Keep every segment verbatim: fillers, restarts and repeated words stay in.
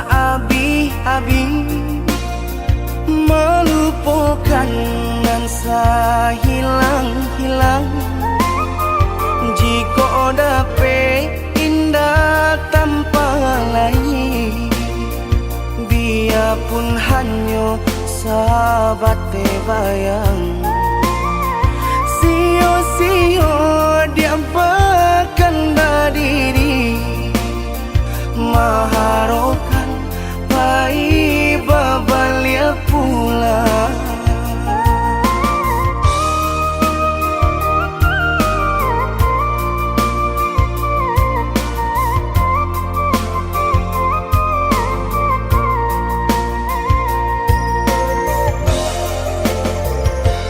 abih-abih, malupokan nan sahilang-hilang. Jikok dapek indak tampa lai, biapun hanyo sabateh bayang. Sio-sio diampakan badiri, maharokan pai babaliak pulang.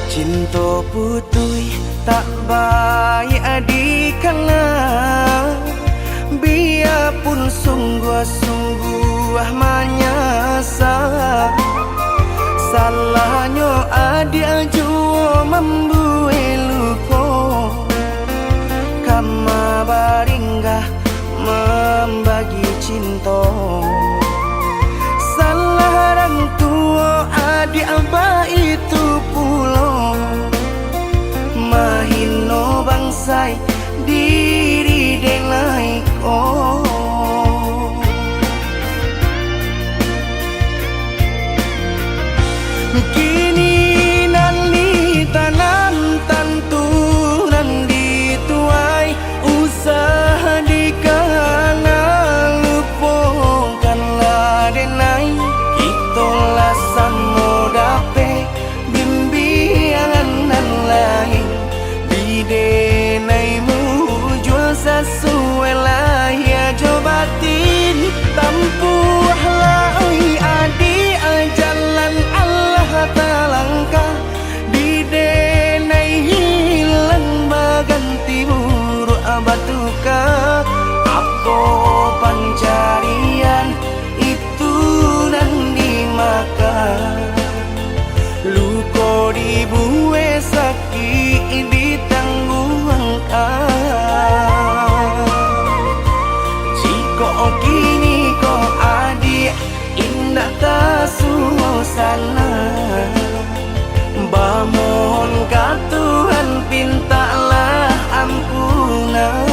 Cinto putuih tak baiak dikana, biapun sungguah-sungguah manyasa. Salahnyo adiak juo mambuek luko, kama baringgah mambagi cinto. Salah rang tuo adiak baitu pulo, mahino bangsai diri denai ko. Kini nan ditanam tantu nan dituai, usah dikana, lupokanlah denai. Kito lah samo dapek bimbiangan nan lain. Di denai mujua sasuai lahia jo batin. Tampuahlah oi adiak jalan alah talangkah. Di denai hilang baganti buruak batuka. Apo pancarian itu nan dimakan? Luko dibuek, sakik ditangguangkan. Jikok kini ko adiak indak tasuo sanak, bamohon ka Tuhan pintaklah ampunan.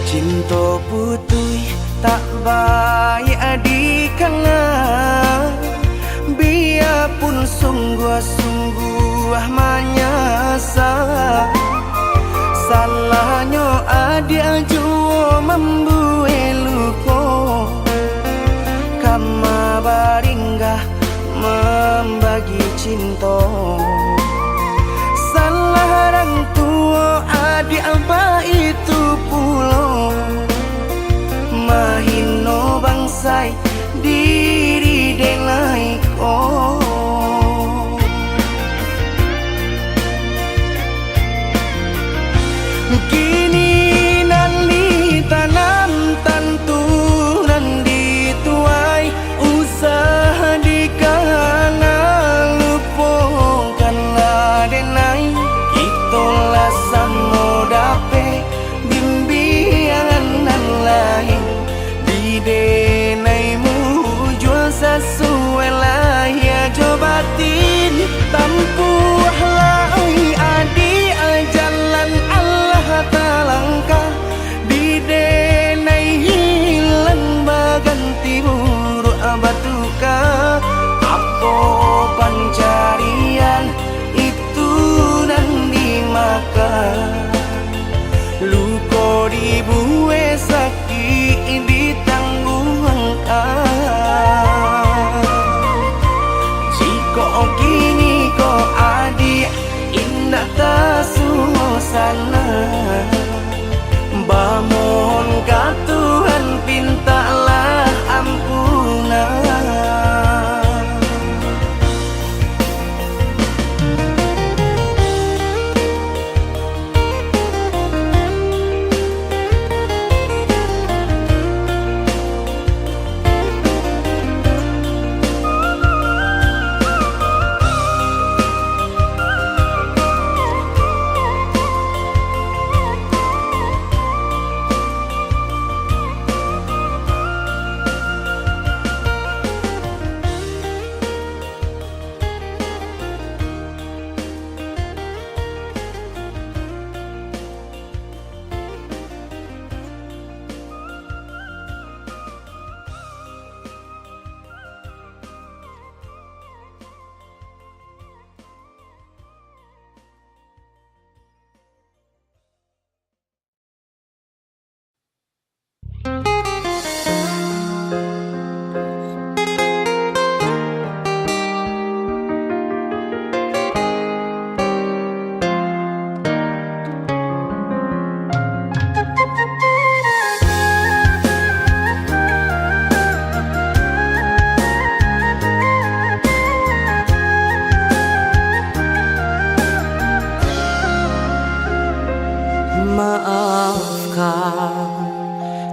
Cinto putuih tak baiak dikana, biapun sungguah-sungguah manyasa. Salahnyo adiak juo mambuek luko, kama baringgah mambagi cinto. Salah rang tuo adiak baitu pulo, mahino bangsai diri denai ko. Kini nan ditanam tantu nan dituai, usah dikana, lupokanlah denai. Kito lah samo dapek bimbiangan nan lain. Di denai mujua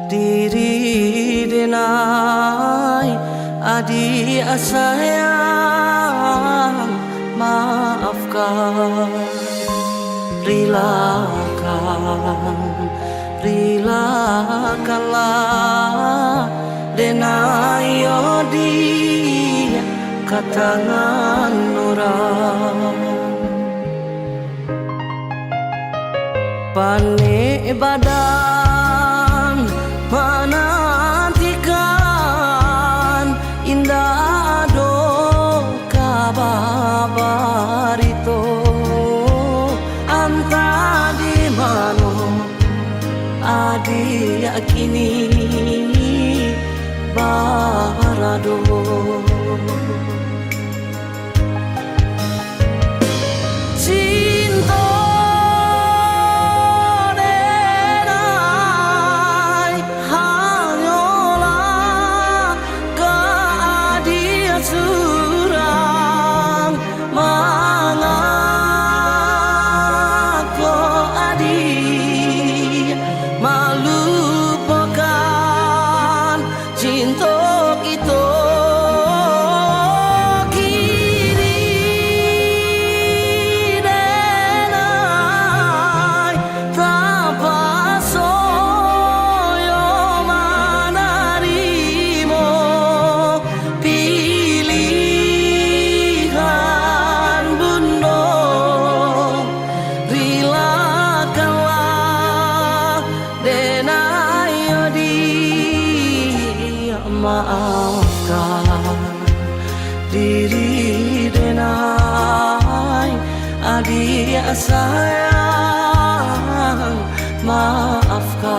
Diri denai, adiak sayang, maafkan, rilakan, rilakanlah denai, yo diak ka tangan urang. Panek badan manantikan, indak ado kaba barito, antah di mano adiak kini barado. Cinto denai hanyolah ka adiak surang, mangako adiak malupokan cinto kito kini, denai tapaso yo manarimo pilihan bundo. Rilakanlah denai, yo diak maafkan diri denai, adiak sayang, maafkan.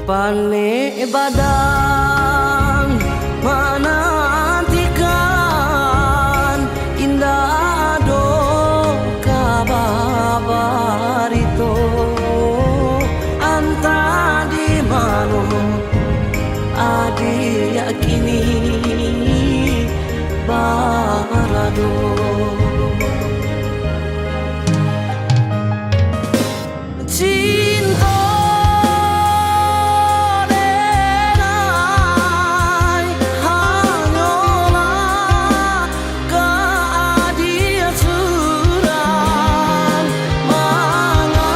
Panek badan manantikan, indak ado kaba barito, antah di mano adiak kini barado. Cinto denai hanyolah ka adiak surang, mangako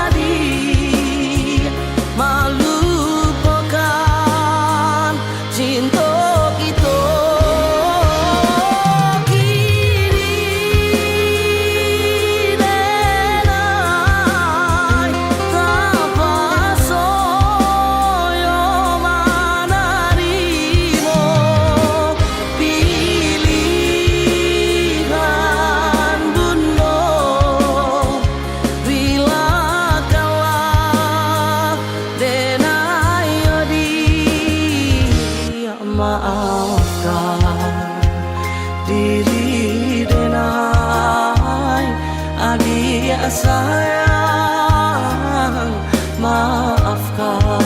adiak malupokan cinto kito kini, denai tapaso yo manarimo pilihan bundo. Rilakanlah denai, yo diak maafkan diri denai, adiak sayang, maafkan.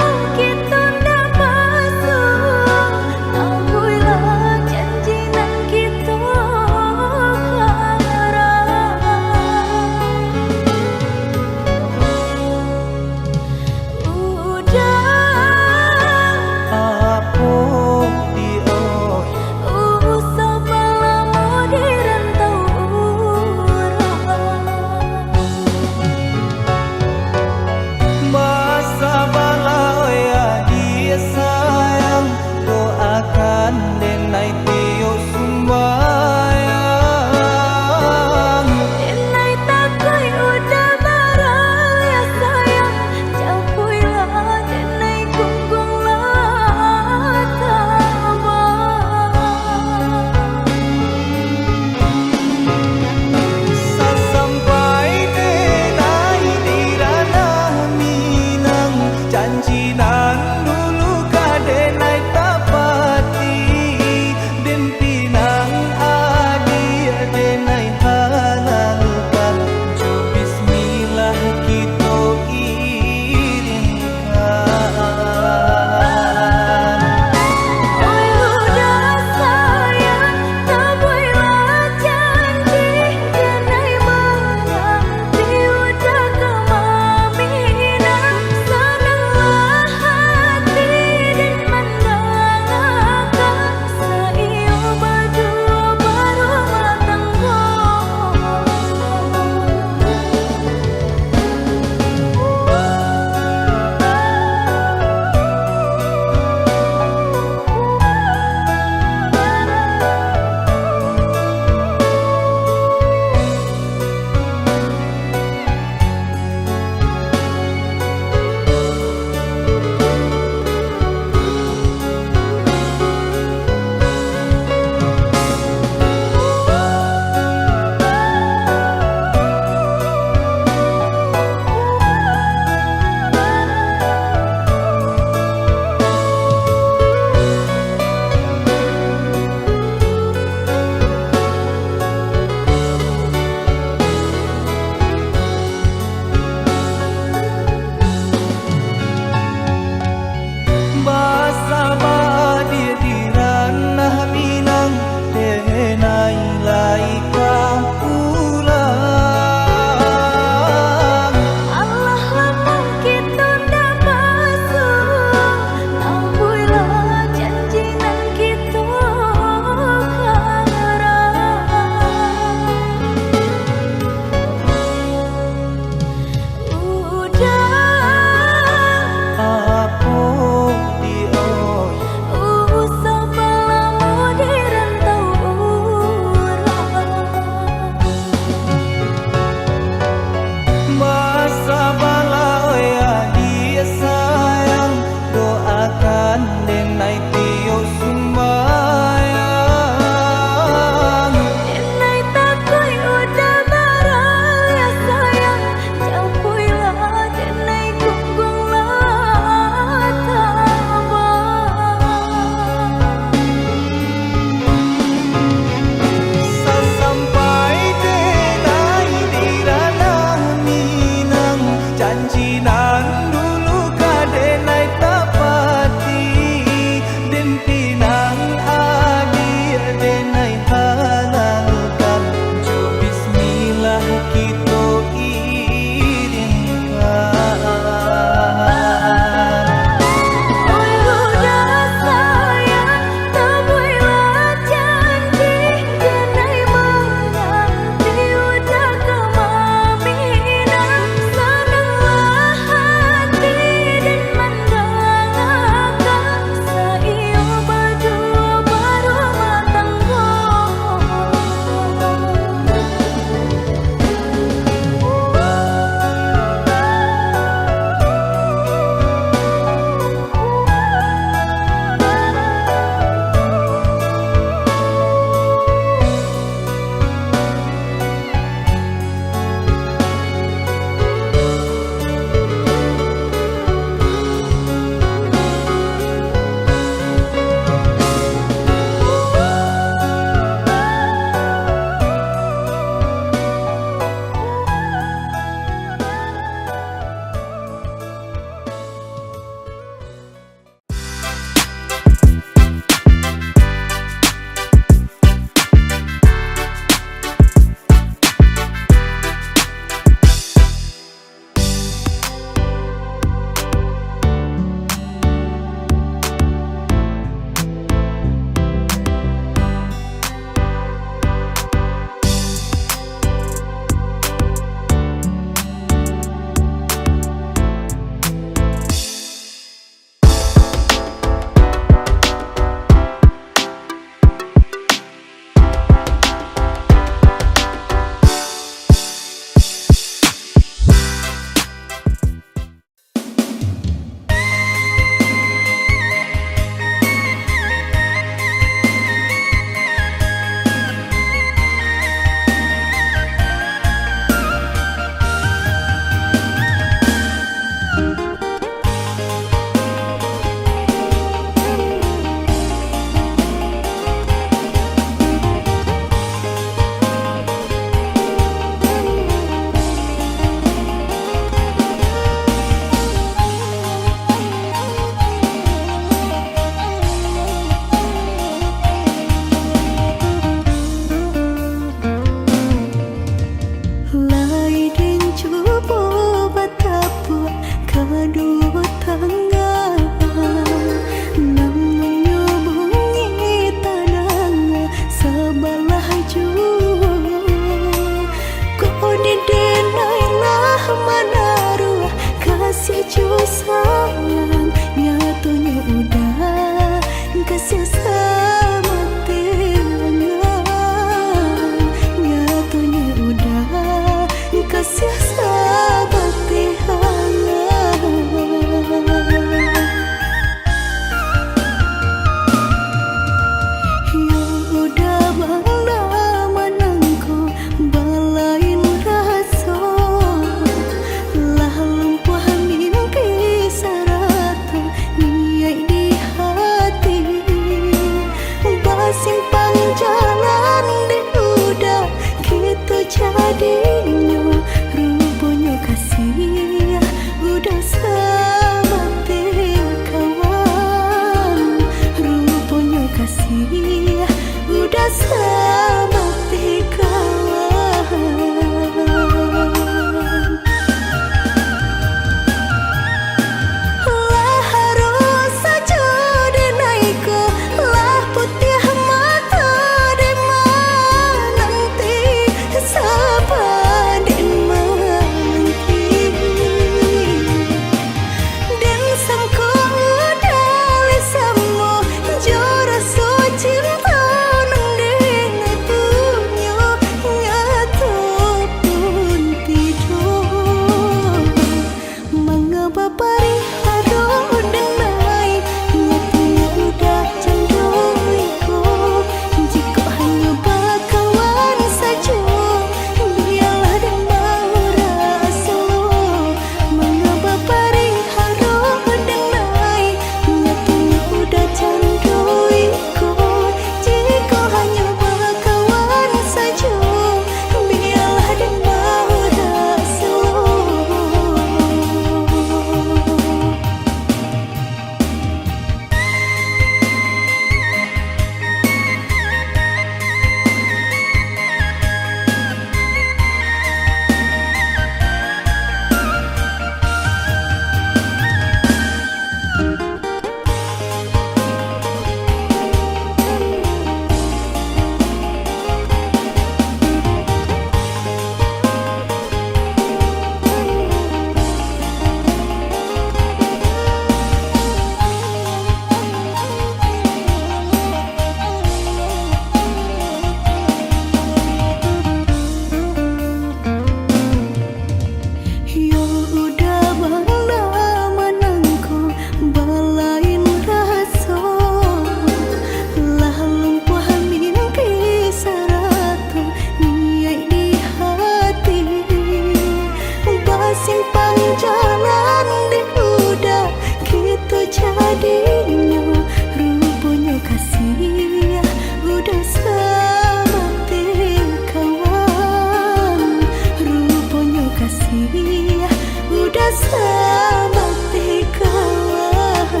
Jadinyo, ruponyo kasih udah sabateh kawan. Ruponyo kasih udah sabateh kawan.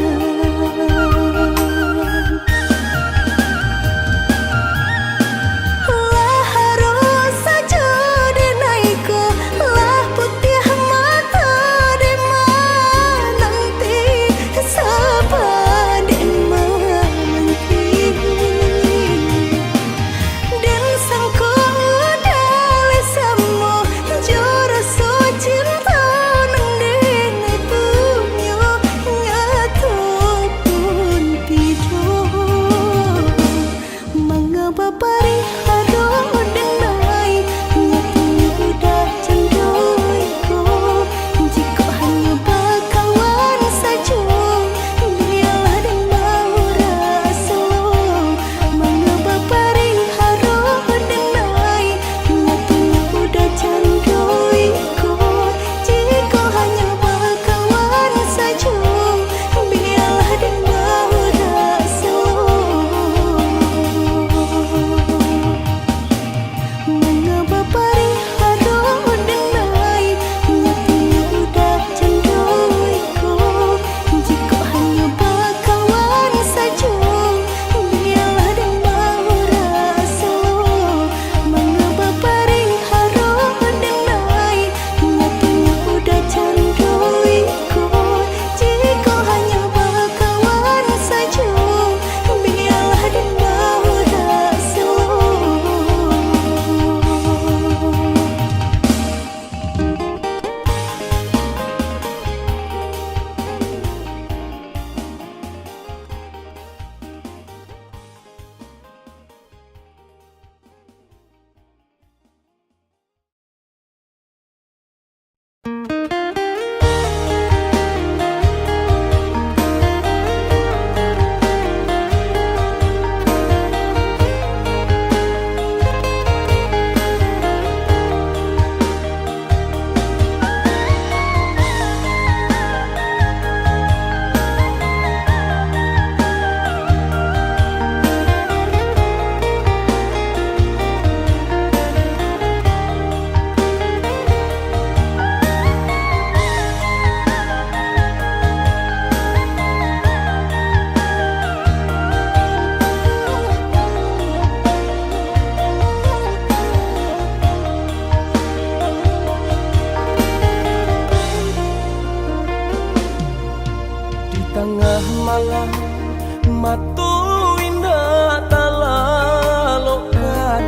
Lah harus sajo denai ko, lah putiah mato dek mananti, saba dek mananti. Den sangko udah lai samo jo raso cinto nan denai punyo, nyato pun pido. Mangapa pariharo denai, nyatonyo udah cando iko. Jikok hanyo bakawan sajo, bialah den baurang selo. Mangapa pariharo denai, nyatonyo udah cando iko. Jikok hanyo bakawan sajo, bialah den baurang selo. Mangapa pariharo denai, nyatonyo udah cando iko. Jikok hanyo bakawan sajo, bialah den baurang selo. Mangapa pariharo denai, nyatonyo udah cando iko. Jikok hanyo bakawan sajo, bialah den baurang selo. Di tangah malam, mato indak talalokkan.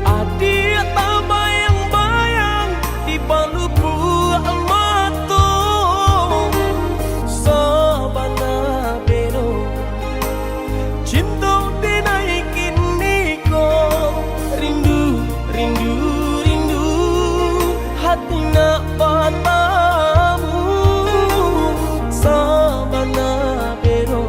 Adiak tabayang-bayang di palupuak mato. Sabana bero cinto denai kini ko. Rindu, rindu, rindu, hati nak batamu. Sabana bero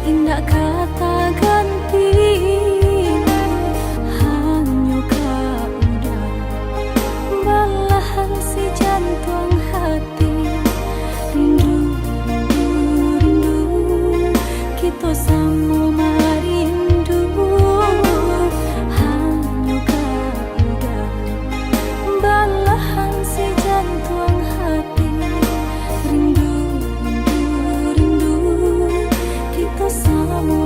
Indak ka taganti, hanyo ka udah balahan si jantuang hati. Rindu, rindu, rindu, kito samo marindu. Hanyo ka udah balahan si jantuang hati. Rindu, rindu, rindu, kito samo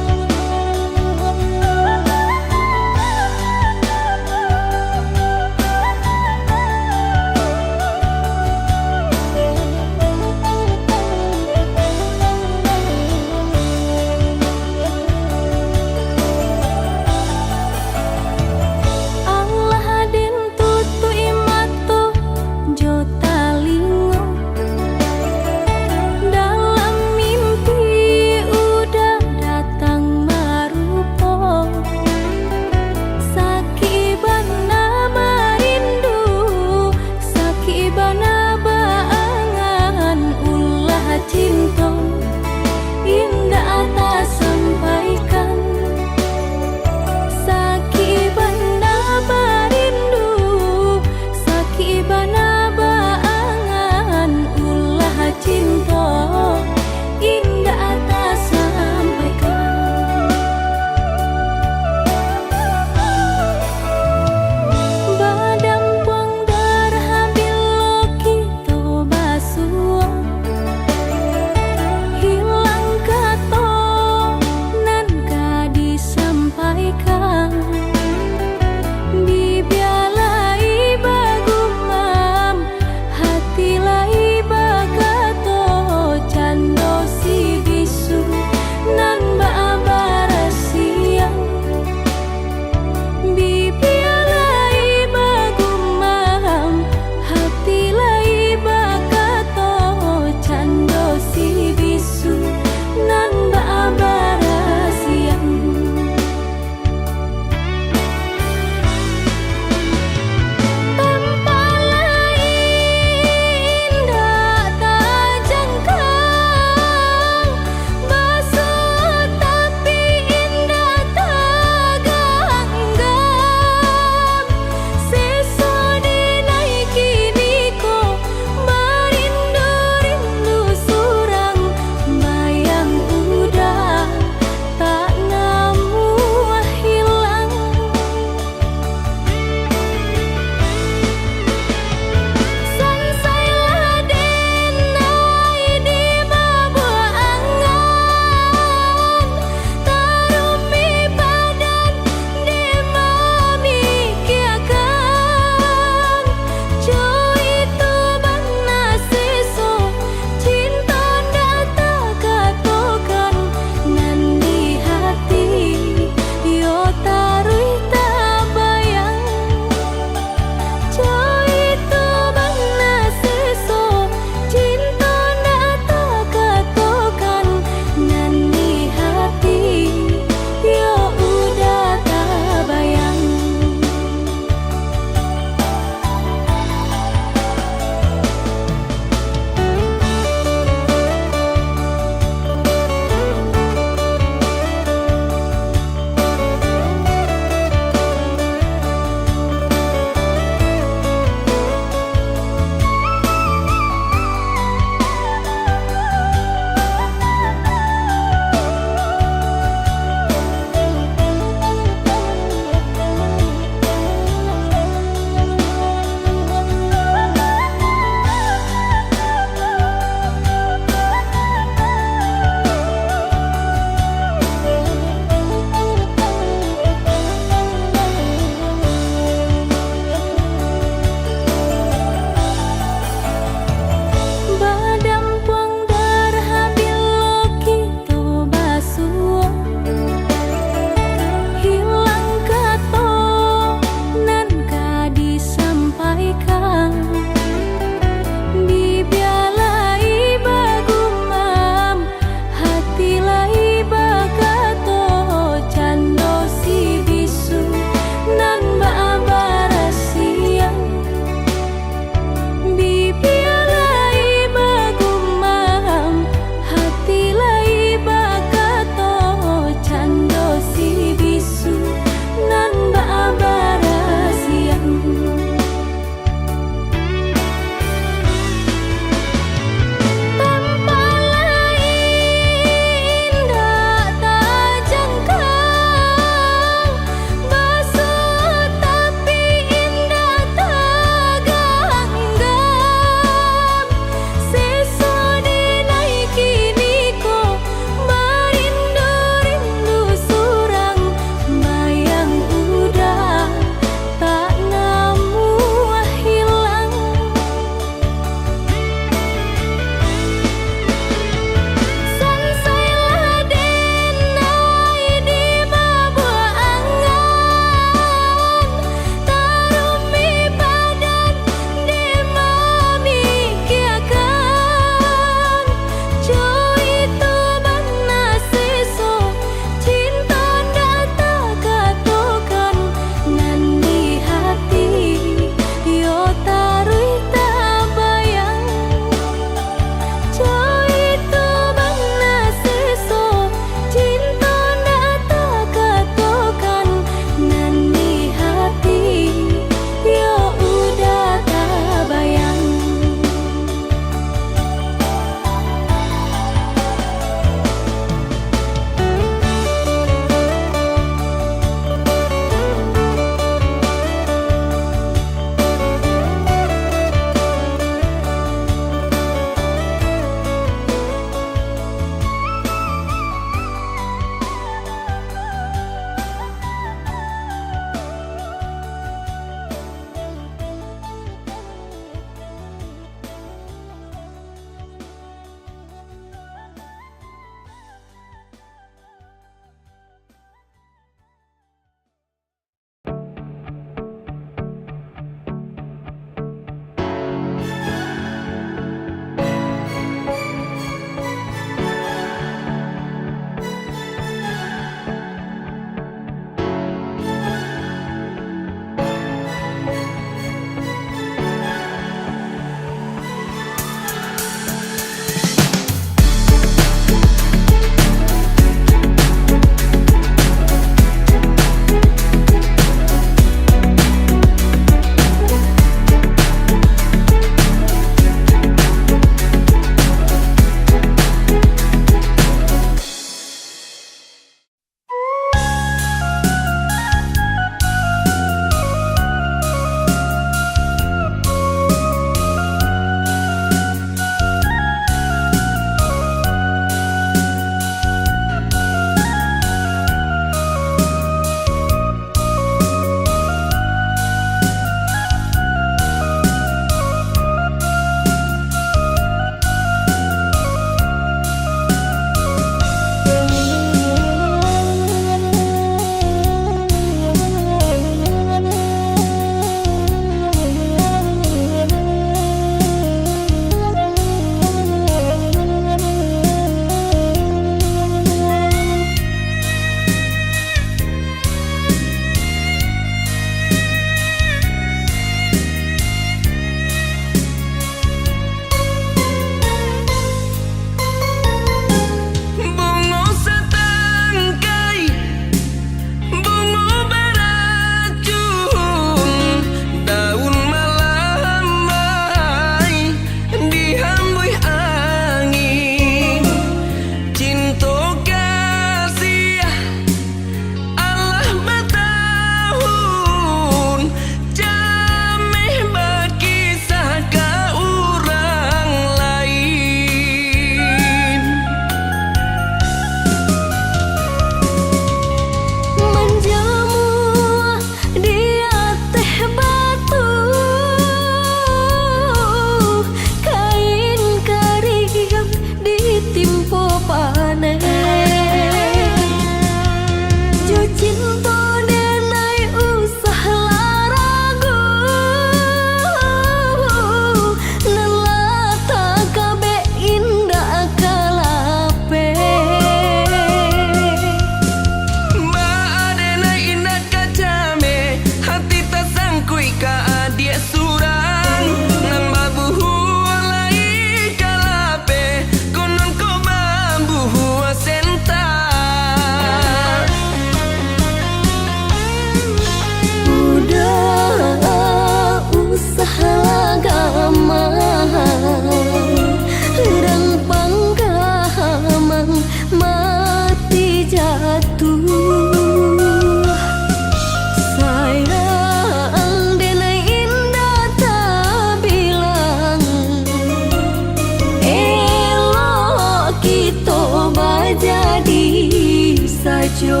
Jo.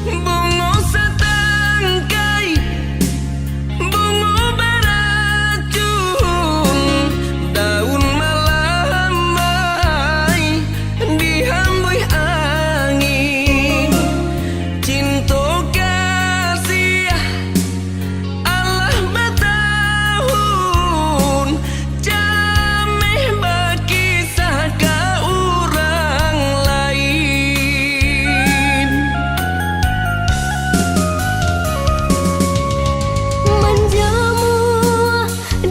Bungo satangkai, bungo baracun, daun malamai, dihambuih angin, cinto kasiah. Alah batahun, cameh bakisah ka urang lain. Manjamu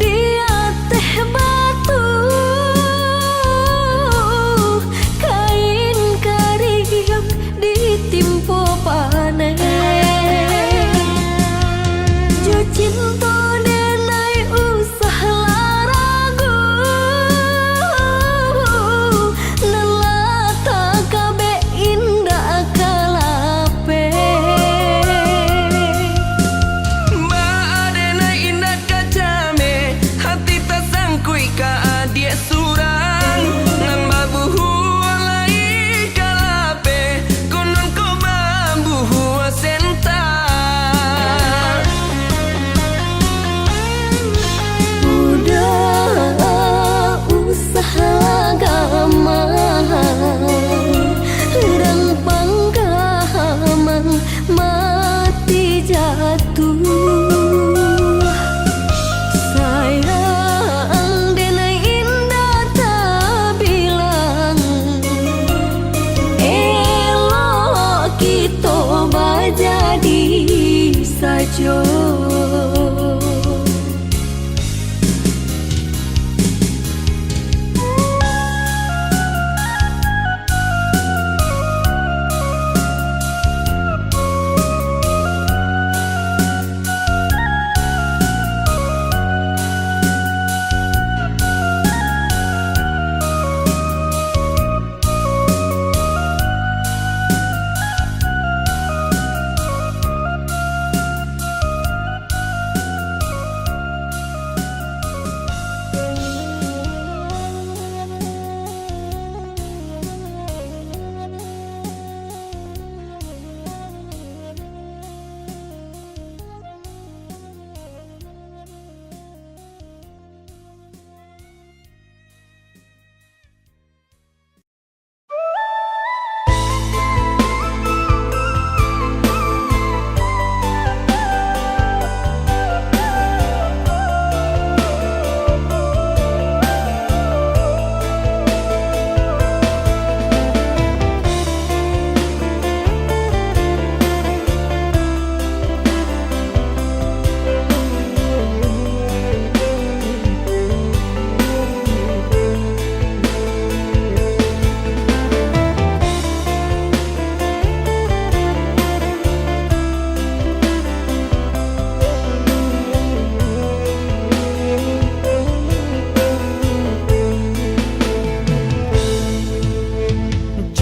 di ateh batu, kain kariang ditimpo paneh. Jo cinto denai usah lah ragu, nan lah takabek indak ka lapeh. Baa denai indak ka cameh, hati tasangkuik ka adiak surang, nan babuhua lai ka lapeh, konon ko babuhua senta. Uda usah lah gamang, urang panggaman mati jatuah. Sayang denai indak tabilang, elok kito bajadi sajo.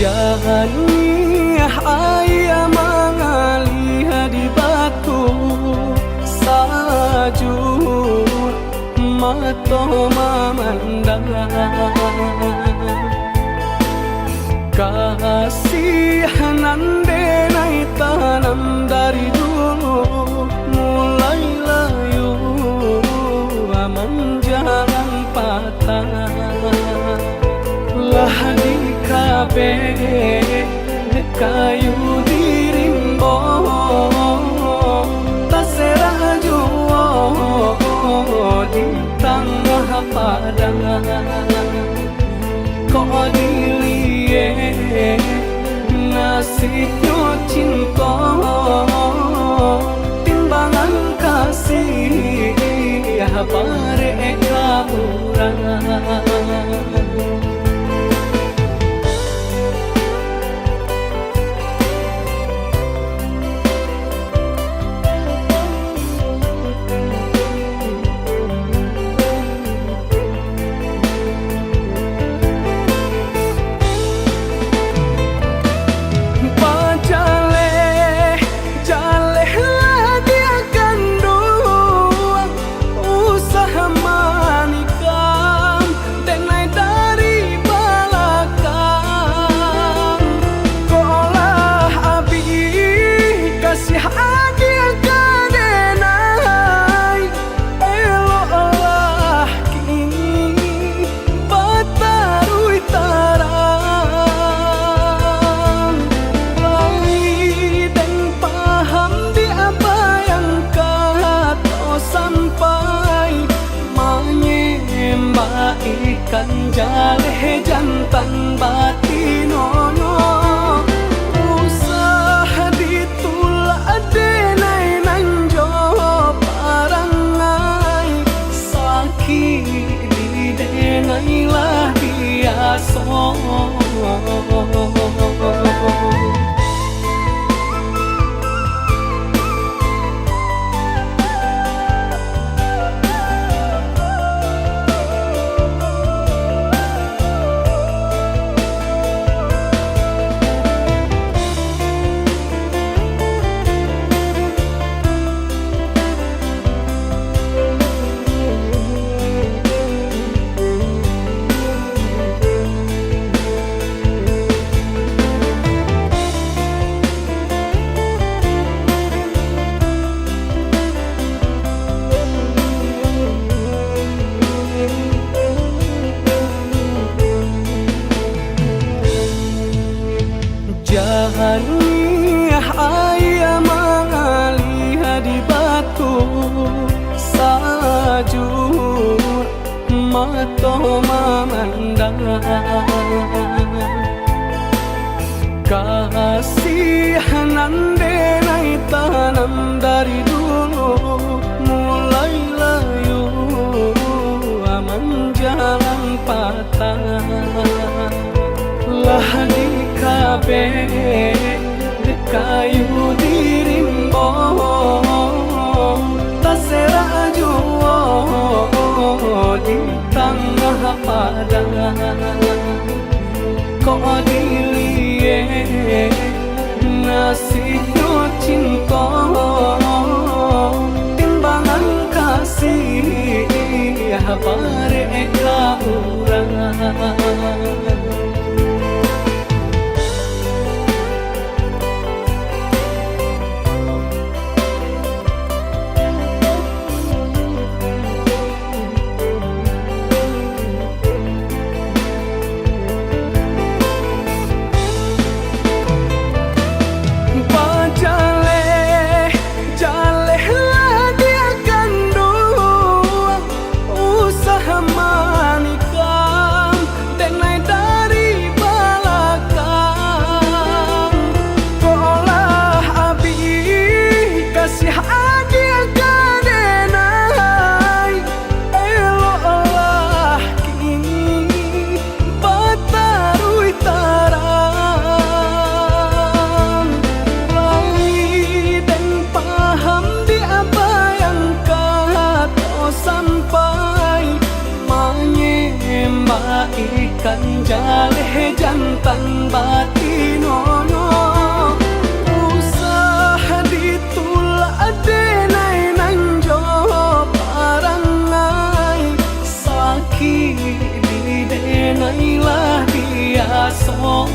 Janiah aia mangalih di batu, sajuak mato mamandang. Kasih nan denai tanam dari dulu, mulai layua manjalang patang. Lah di ka Pe kayu di rimbo, taserak juo di tangah padang. Kok diliek nasibnyo cinto, timbangan kasih barek ka urang. Bajaleh, jalehlah di kanduang, usah manikam, denai dari balakang. Kok lah abih kasih agiah ka denai, eloklah kini bataruih tarang. Lai den paham di abayang kato sampai, manyembah ikan jaleh jantan batinonyo. Usah ditulak denai nan jo parangai, sakik di denai lah biaso. Janiah aia mangalia di batu, sajuak mato mamandang. Kasih nan denai tanam dari dulu, mulai layua manjalang patang. Lah dikabek kayu di rimbo, taserak juo di tangah padang. Kok diliek nasibnyo cinto, timbangan kasih barek ka urang. Bajaleh, jalehlah di kanduang, usah manikam, denai dari balakang. Kok lah abih kasih agiah ka denai, eloklah kini bataruih tarang. Lai den paham di abayang kato sampai, manyembah ikan jaleh jantan batinonyo. Usah ditulak denai nan jo parangai, sakik di denai lah biaso.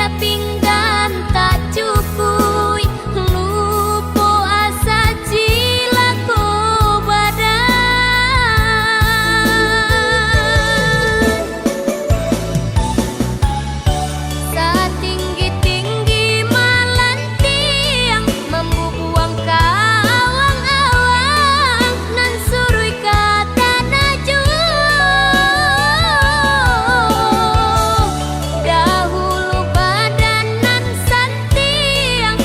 Pinggan tak cukuik, lupo asa cilako badan. Satinggi-tinggi malantiang, mambubuang ka awang-awang, nan suruik ka tanah juo. Dahulu badan nan santiang,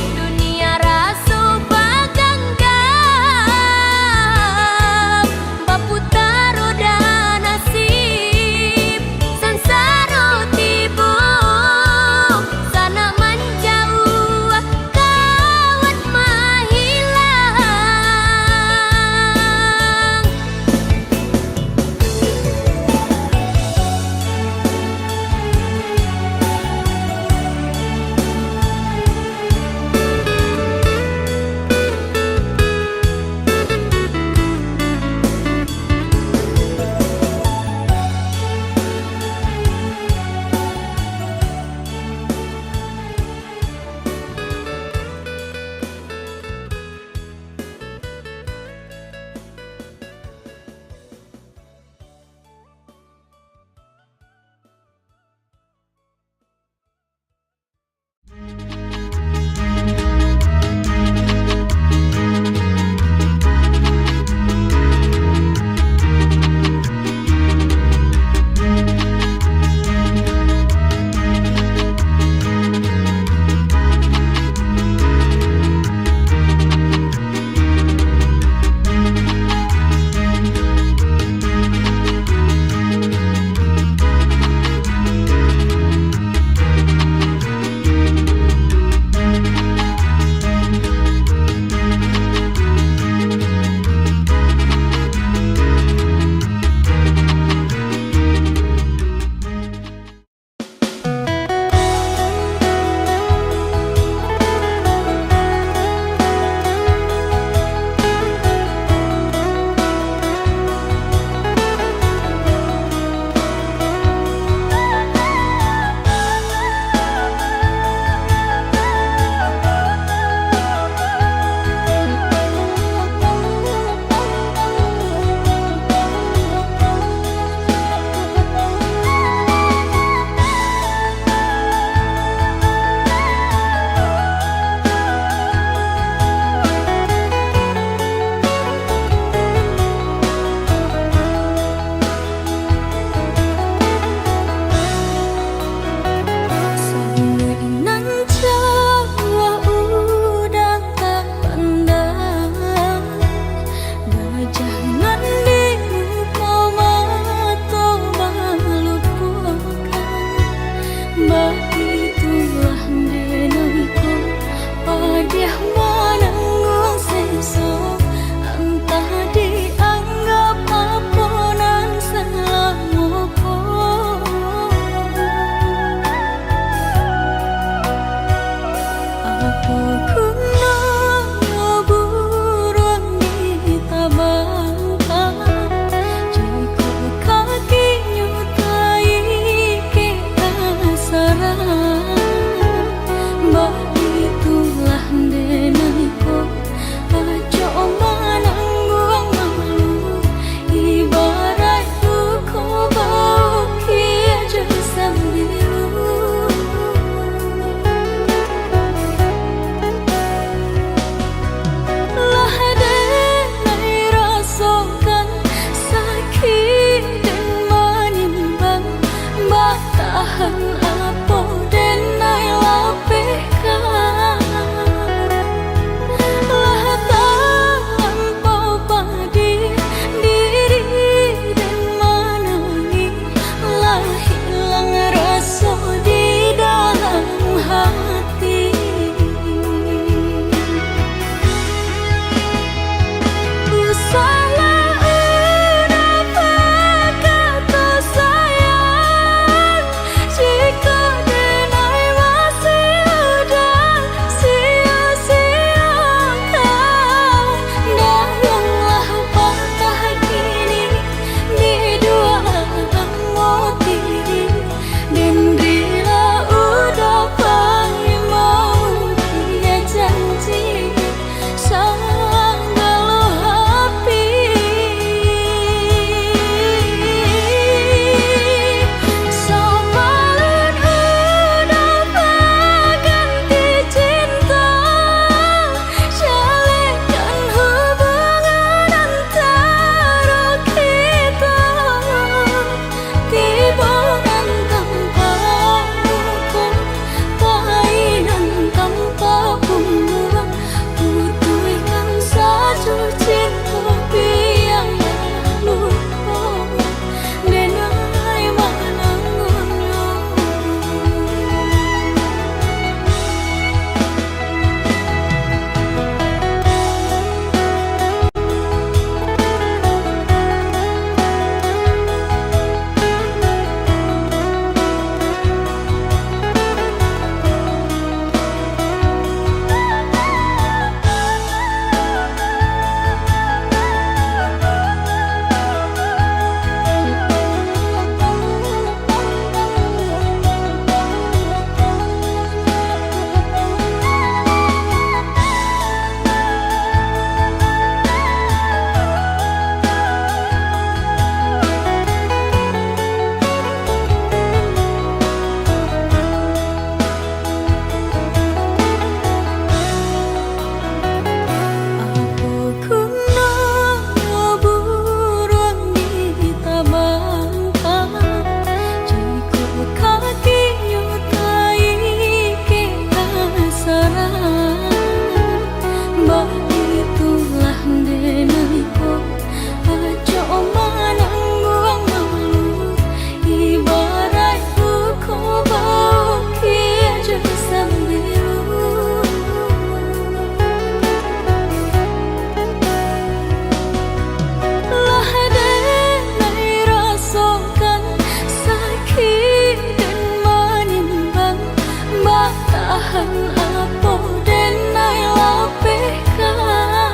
Tahan apo den ai lapehkan,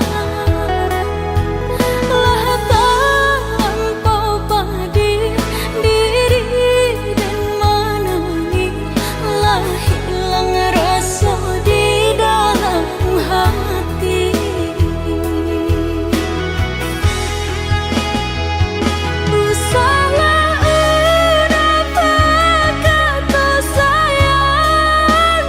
lah talampau padih diri den manangih, lah hilang raso di dalam hati. Usahlah udah bakato sayang,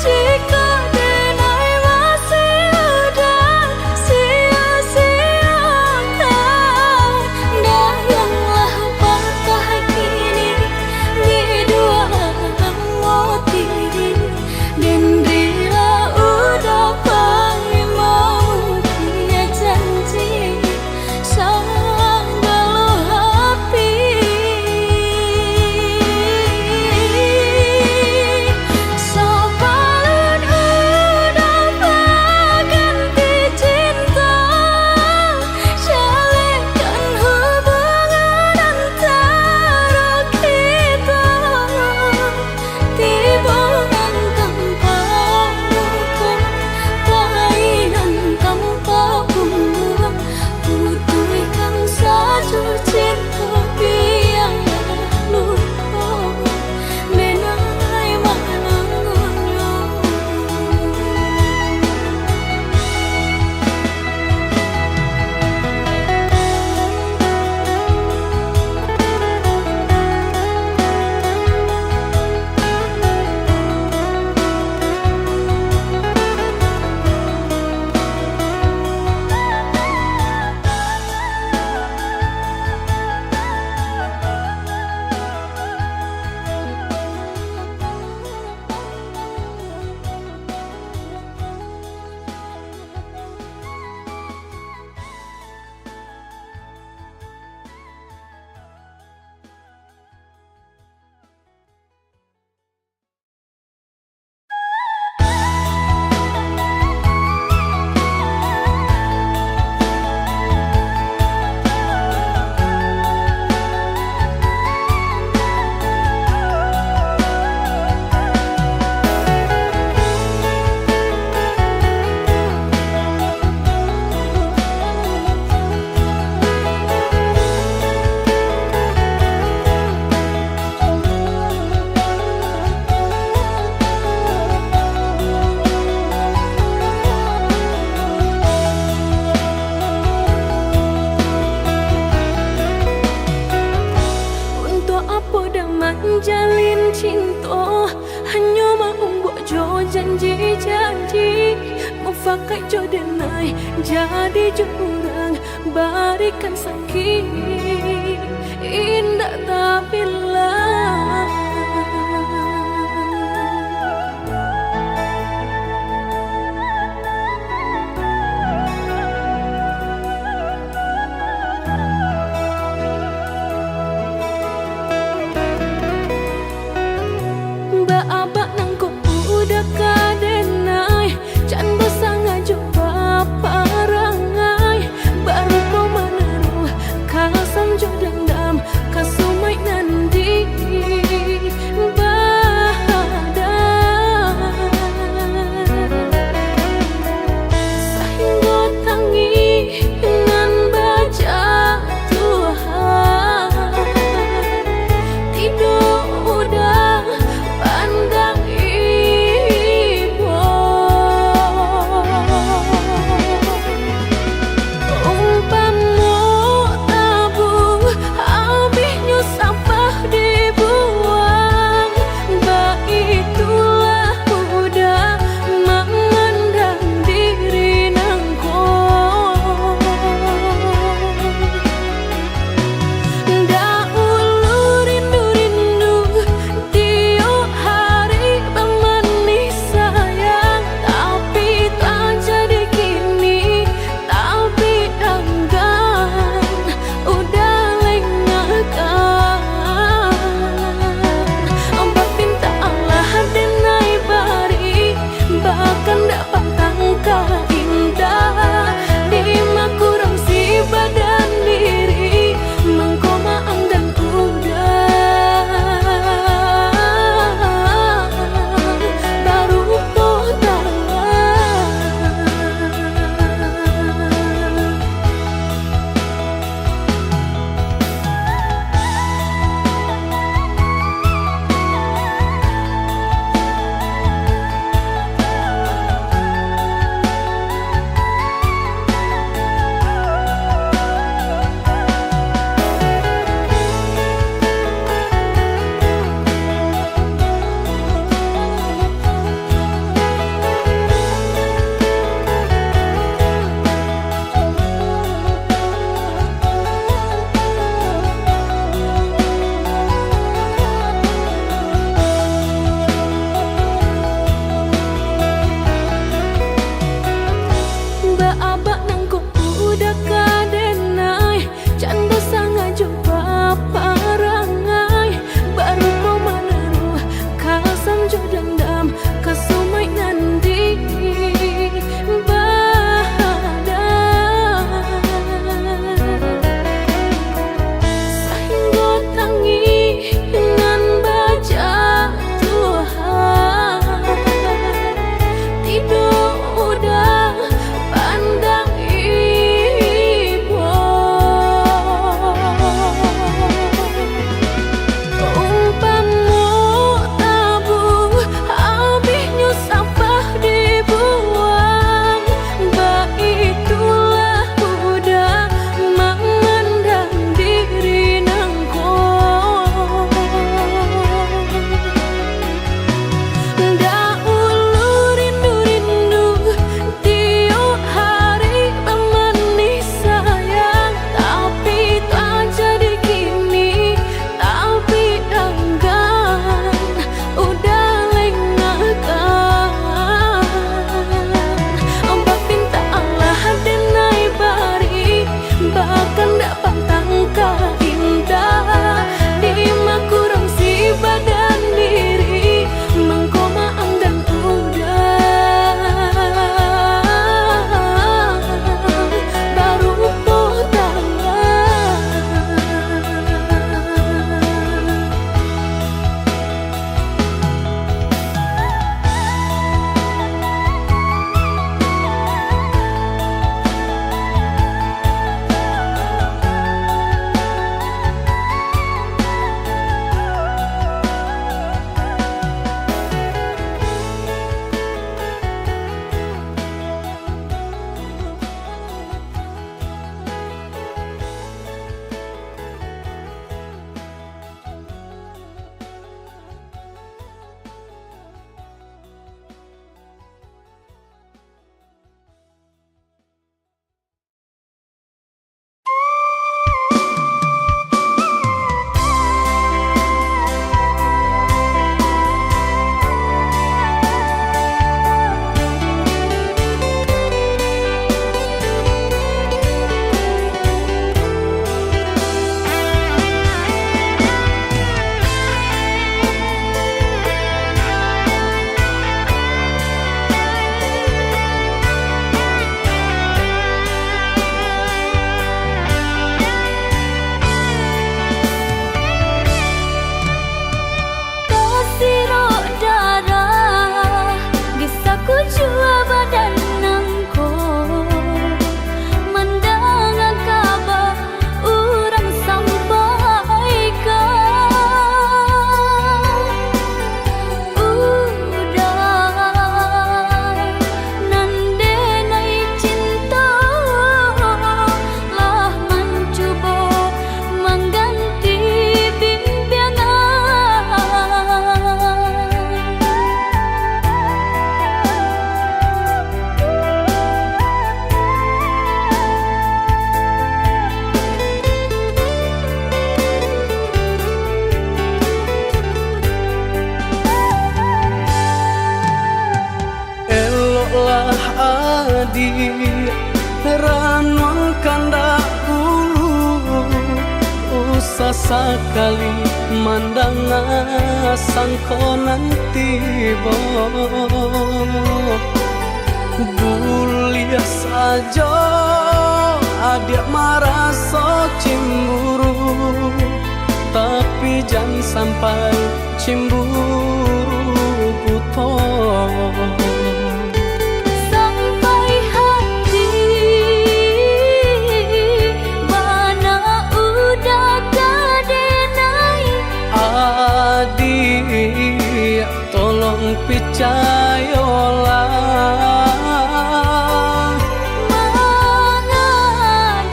jikok den ai masih udah sia-siakan, dayang lah patah kini di duo moti. Den rila udah pai mamukia janji sagalo api. Sabalun udah baganti cinta, jalehkan hubungan antaro kito. Tibo nan tanpa muko, pai nan tanpa bungo, putuihkan sajo cinto, bialah luko, den ai manangonyo. Untuak apo den manjalin cinto, hanyo maumbuak jo janji-janji, mufakaik jo den ai jadi jo urang, barikan sakik indak tabilang. Baa bak nangko udah ka den ai, jan basangajo baparangai, barupo manaruah kasam jo dandam, kasumaik nan di Di ranuang kandak ulu, usah sakali mandanga sangko nan tibo. Buliah sajo adiak maraso cimburu, tapi jan sampai cimburu buto. Sampai hati bana udah ka denai. Adiak, tolong picayolah. Manga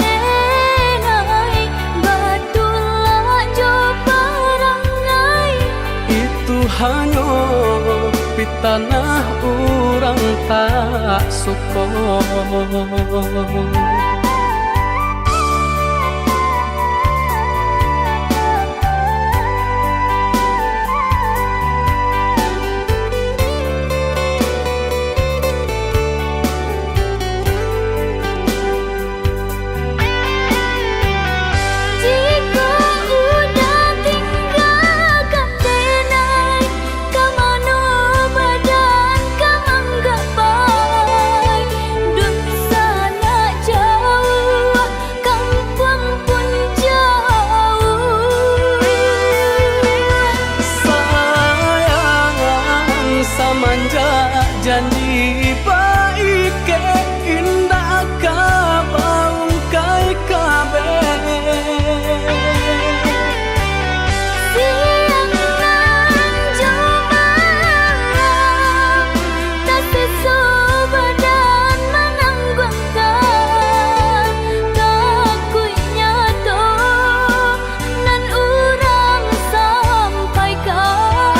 denai, batua jo parangai. Itu hanyo pitanah urang tak suko. Jikok udah tinggakan denai, ka mano badan ka manggapai? Dunsanak jauah, kampuang pun jauah. Sayang, samanjak janji baikek, indak ka baungkai kabeh. Siang nan jo malam, tasiso badan manangguangkan. Takuiknyo tu nan urang sampaikan.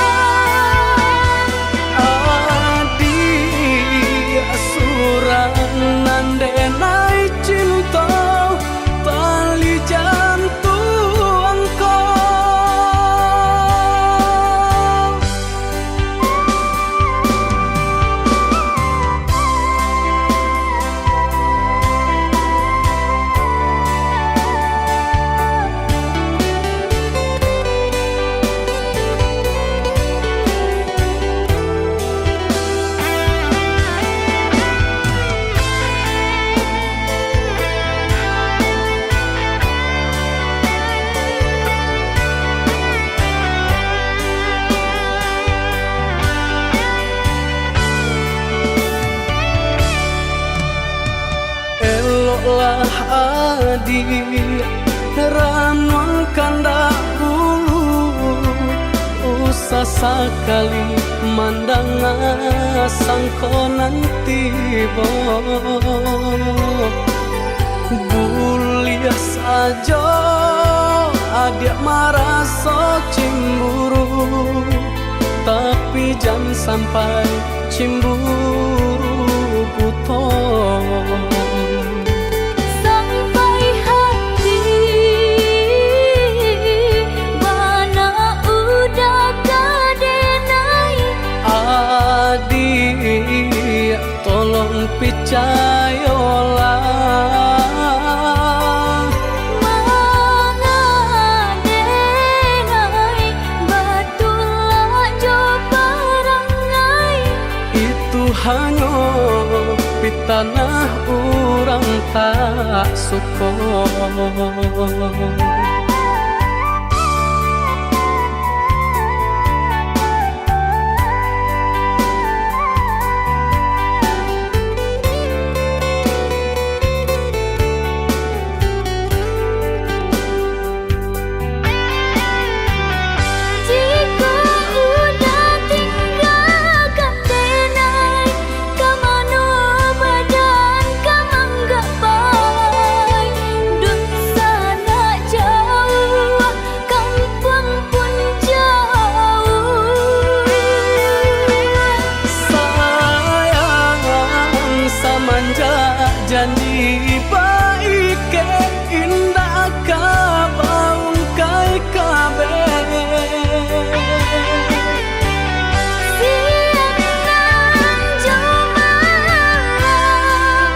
Adiak surang nan denai cinto, tali jantuang ko. Eloklah adiak, ranuang kandak bulu, usah sakali mandanga sangko nan tibo. Buliah sajo adiak maraso cimburu, tapi jan sampai cimburu buto. Sampai hati bana udah ka denai. Adiak, tolong picayolah. Manga denai, batua jo parangai. Itu hanyo pitanah urang tak suko. Jikok udah tinggakan denai, ka mano badan ka manggapai? Dunsanak jauah, kampuang pun jauah. Sayang, samanjak janji baikek, indak ka baungkai kabeh. Siang nan jo malam,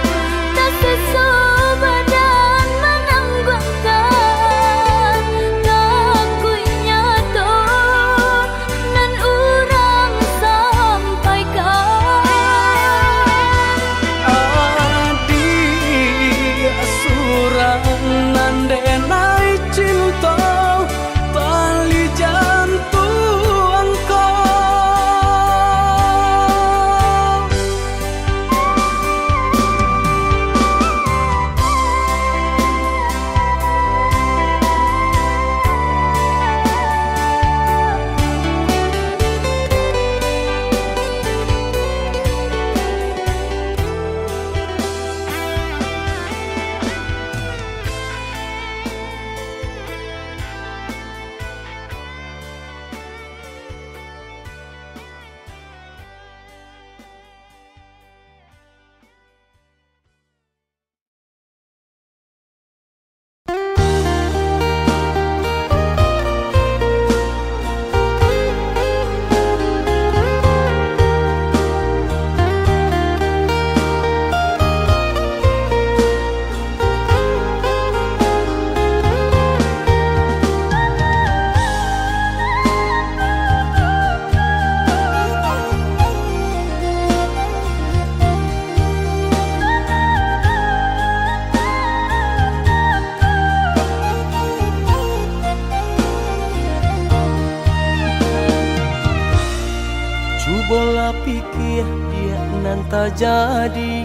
tajadi,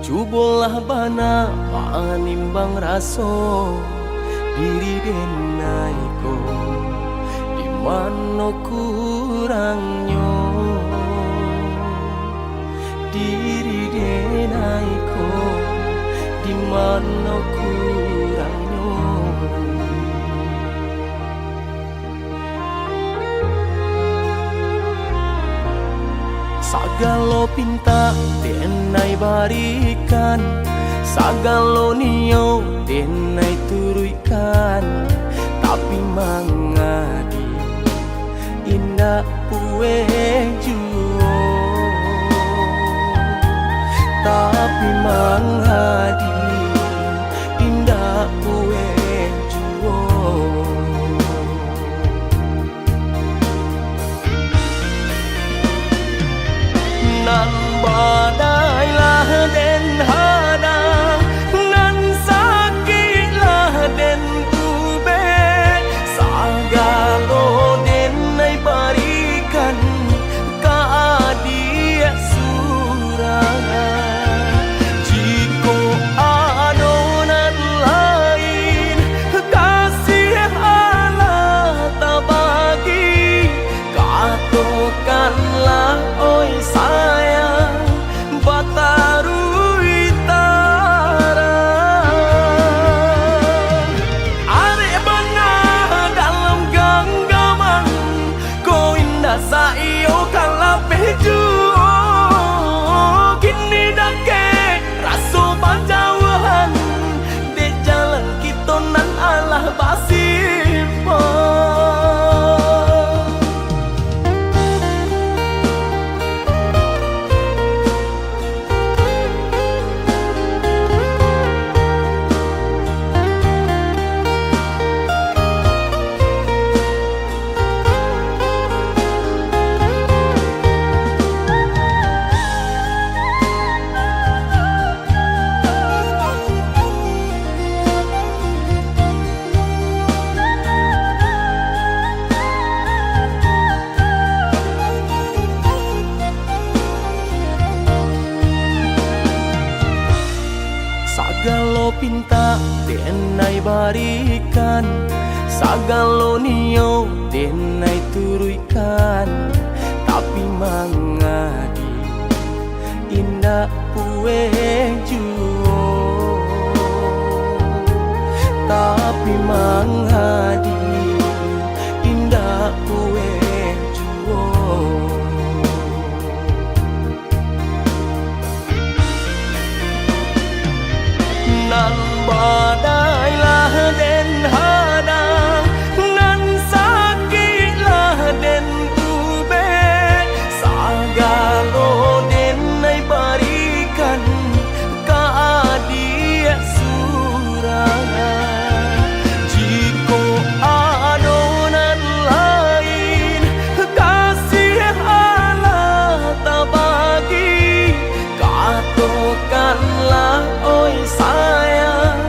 cubolah bana manimbang raso diri denai ko, di mano kurangnyo diri denai ko, di mano kurangnyo. Sagalo pintak denai barikan, sagalo nio denai turuikkan, tapi mangadi indak pueh juo, tapi mangadi indak pueh juo. Nan badai lah den hada, nan sakik lah den ubek, sagalo denai barikan ka adiak surang. Jikok ado nan lain, kasiah alah tabagi, katokanlah, oi sayang, bataruih tarang. Arek bana dalam ganggaman, ko indak saiyo ka lapeh juo. Kini dakek raso bajauahan, dek jalan kito nan alah basimpang. Sagalo pintak denai barikan, sagalo nio denai turuikkan, tapi mangadi indak pueh juo, tapi mangadi indak pueh juo. Nan badai lah den hada, nan sakik lah den ubek, sagalo denai barikan ka adiak surang. Jikok ado nan lain, kasiah alah tabagi, katokanlah, oi sayang,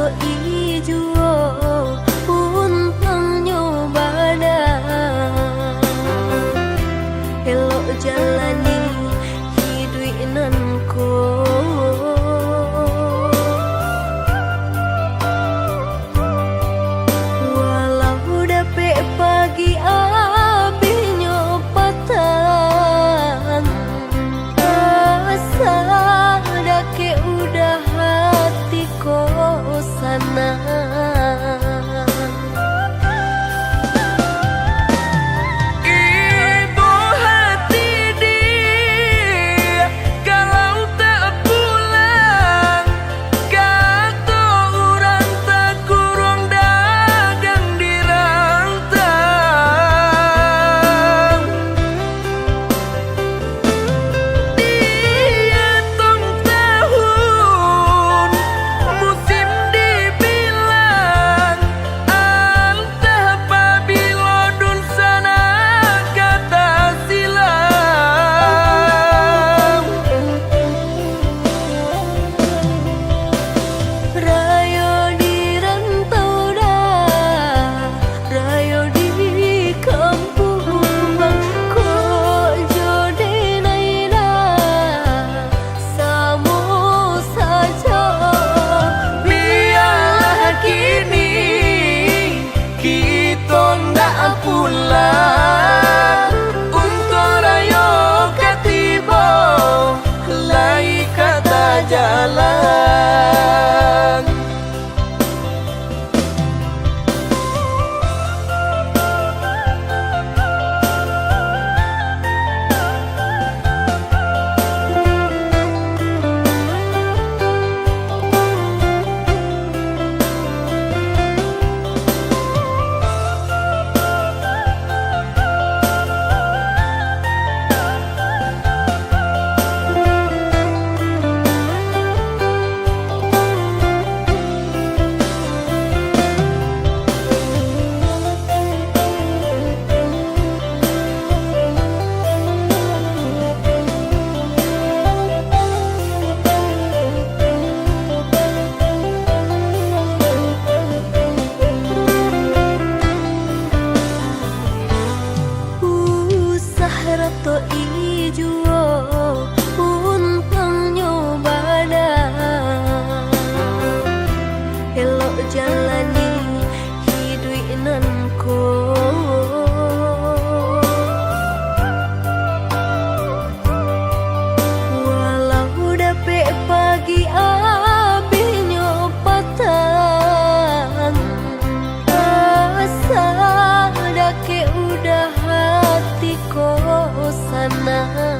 Ijuo untuangnyo bana, elok jalani hiduik nan ko. Walau dapek pagi abihnyo patang, asa dakek udah hati ko sanang. Ibo hati di, kalau tak pulang, kato urang takuruang dagang di rantang. Diatong tahun musim dibilang, antah pabilo dunsanak ka tasilang. Rayo di rantau dah, rayo di kampuang, kok jo denai dah, samo sajo. Bialah kini kito ndak pulang, untuang rayo ka tibo, lai ka tajalang. Usah rato ijuo untuangnyo bana, elok jalani hiduik nan ko. Walau dapek pagi abihnyo patang, asa dakek udah hati ko sanang.